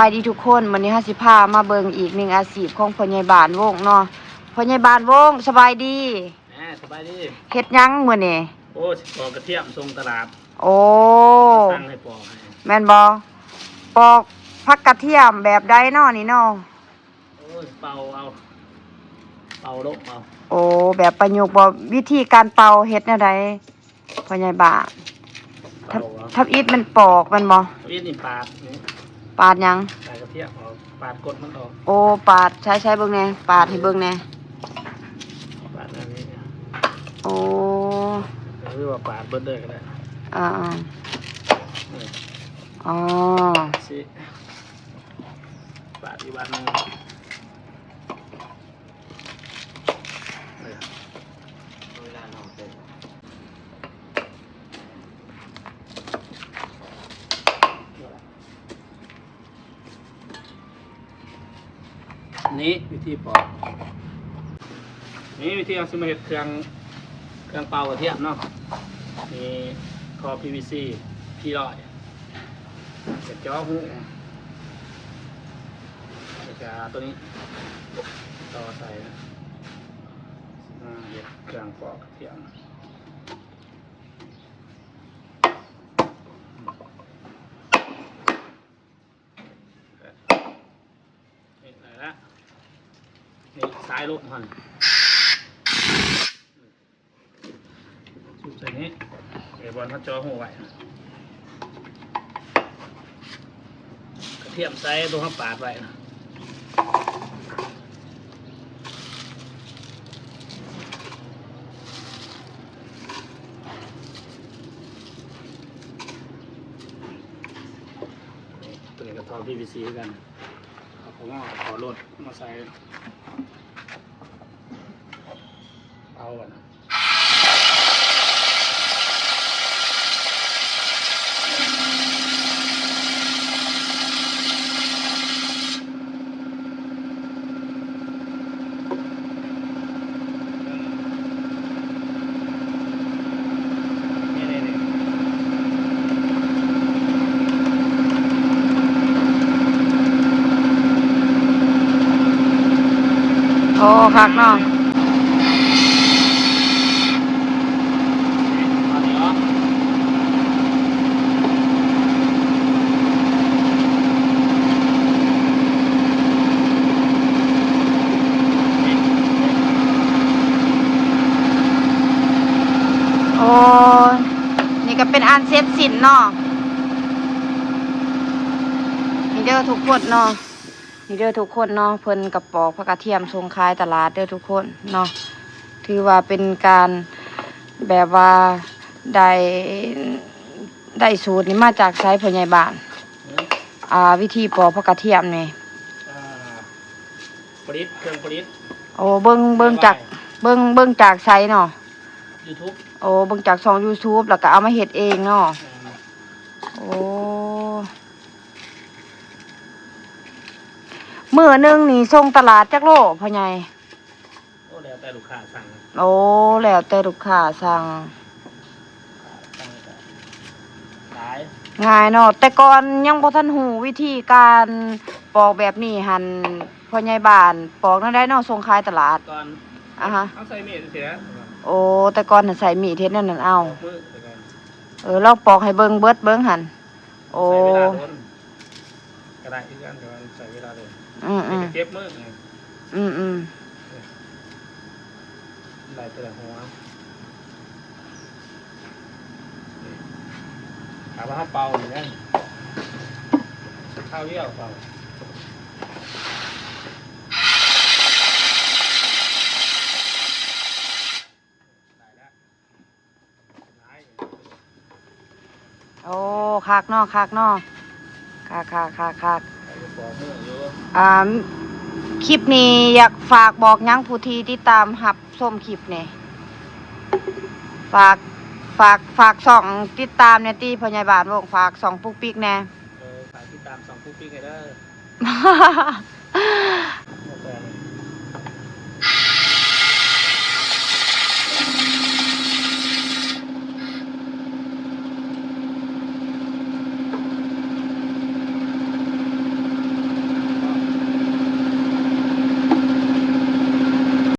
ບາຍດີທຸກຄົນ, ມື້ນີ້ເຮົາຊິພາມາເບິ່ງອີກໜຶ່ງອາຊີບຂອງພໍ່ໃຫຍ່ບ້ານວົງເນາະ. ພໍ່ໃຫຍ່ບ້ານວົງ ສະບາຍດີ. ແໝ ສະບາຍດີ. ເຮັດຫຍັງມື້ນີ້? ໂອ້ ຊິປອກກະທຽມສົ່ງຕະຫຼາດ. ໂອ້ ສັ່ງໃຫ້ປອກໃຫ້. ແມ່ນບໍ່? ປອກຜັກກະທຽມແບບໃດເນາະນີ້ເນາະ? ໂອ້ຍ ເປົ່າເອົາ ເປົ່າລົມເອົາ. ໂອ້ ແບບປະຍຸກບໍ່? ວິທີການເປົ່າເຮັດແນວໃດ ພໍ່ໃຫຍ່ບ້ານ? ທຳ ເປົ່າເອົາ ທຳອິດແມ່ນປອກແມ່ນບໍ່? ທຳອິດນີ້ປາດນີ້. ປາດຫຍັງ? ປາດກະທຽມອອກ ປາດກົດມັນອອກ. ໂອ້ ປາດ ໃຊ້ ໃຊ້ເບິ່ງແດ່ ປາດໃຫ້ເບິ່ງແດ່. ປາດອັນນີ້. ໂອ້ ຫຼືວ່າປາດເບິດເລີຍກໍໄດ້. ອ່າໆ ນີ້. ອໍ ຊິ ປາດອີກບາດໜຶ່ງ. ນີ້ວິທີປອກ. ນີ້ວິທີເຮົາຊິມາເຮັດເຄື່ອງ ເຄື່ອງເປົ່າກະທຽມເນາະ. ມີທໍ່ພີວີຊີ ພີຮ້ອຍ ກະເຈາະຮູ ແລ້ວກະເອົາໂຕນີ້ຕໍ່ໃສ່ ມາເຮັດເຄື່ອງປອກກະທຽມ. ນີ້ໄດ້ລະ ນີ້ສາຍລົມຫັ້ນ ສູບໃສ່ນີ້ ໄອ້ບ່ອນເຮົາເຈາະຮູໄວ້ ກະທຽມໃສ່ຕົວເຮົາປາດໄວ້. ໂຕນີ້ກະທໍ່ພີວີຊີຄືກັນ. ເອົາຂອງ ເອົາລົດມາໃສ່ ເອົາອັນນັ້ນ. ໂອ້ ຄັກເນາະ. ໂອ້ ນີ້ກະເປັນອັນເສັດສິ້ນເນາະ. ນີ້ເດີທຸກຄົນເນາະ. ນີ້ເດີທຸກຄົນເນາະ ເພິ່ນກະປອກຜັກກະທຽມສົ່ງຂາຍຕະຫຼາດເດີທຸກຄົນເນາະ. ຖືວ່າເປັນການແບບວ່າໄດ້ ໄດ້ສູດນີ້ມາຈາກໃສພໍ່ໃຫຍ່ບ້ານ? ອືມ ອ່າ ວິທີປອກຜັກກະທຽມນີ້ ອ່າ ຜະລິດ ເຄື່ອງຜະລິດ. ໂອ້ ເບິ່ງ ເບິ່ງຈາກ ເບິ່ງ ເບິ່ງຈາກໃສເນາະ? ຢູທູບ. ໂອ້ ເບິ່ງຈາກຊ່ອງຢູທູບ ແລ້ວກະເອົາມາເຮັດເອງເນາະ. ແມ່ນ. ໂອ້ ມື້ໜຶ່ງນີ້ສົ່ງຕະຫຼາດຈັກໂລພໍ່ໃຫຍ່? ໂອ້ ແລ້ວແຕ່ລູກຄ້າສັ່ງ. ໂອ້ ແລ້ວແຕ່ລູກຄ້າສັ່ງ. ງ່າຍເນາະ. ແຕ່ກ່ອນຍັງບໍ່ທັນຮູ້ວິທີການປອກແບບນີ້ຫັ້ນ ພໍ່ໃຫຍ່ບ້ານປອກແນວໃດເນາະ ສົ່ງຂາຍຕະຫຼາດ? ກ່ອນ ອາຮະ ເຮົາໃຊ້ມີດເສຍ. ໂອ້ ແຕ່ກ່ອນຫັ້ນໃຊ້ມີດເຮັດແນວນັ້ນເອົາ. ປອກມືແຕ່ກ່ອນ. ເອີ ລອງປອກໃຫ້ເບິ່ງເບິດເບິ່ງຫັ້ນ. ໂອ້ ໃຊ້ເວລາດົນ ກະໄດ້ຄືກັນ ແຕ່ວ່າໃຊ້ເວລາດົນ. ອືມໆ ເຈັບມື. ອືມໆ ໄດ້ແຕ່ລະຫົວ. ຖ້າວ່າເຮົາເປົ່ານີ້ນະ ຄາວດຽວເປົ່າ. ໂອ້ ຄັກເນາະ ຄັກເນາະ ຄັກໆໆ. ອ່າ ຄລິບນີ້ຢາກຝາກບອກຫຍັງຜູ້ທີ່ຕິດຕາມຮັບຊົມຄລິບນີ້? ຝາກ ຝາກ ຝາກຊ່ອງຕິດຕາມແດ່ຕິ ພໍ່ໃຫຍ່ບ້ານວົງ ຝາກຊ່ອງປຸກປິກແດ່. ເອີ ຝາກຕິດຕາມຊ່ອງປຸກປິກໃຫ້ເດີ.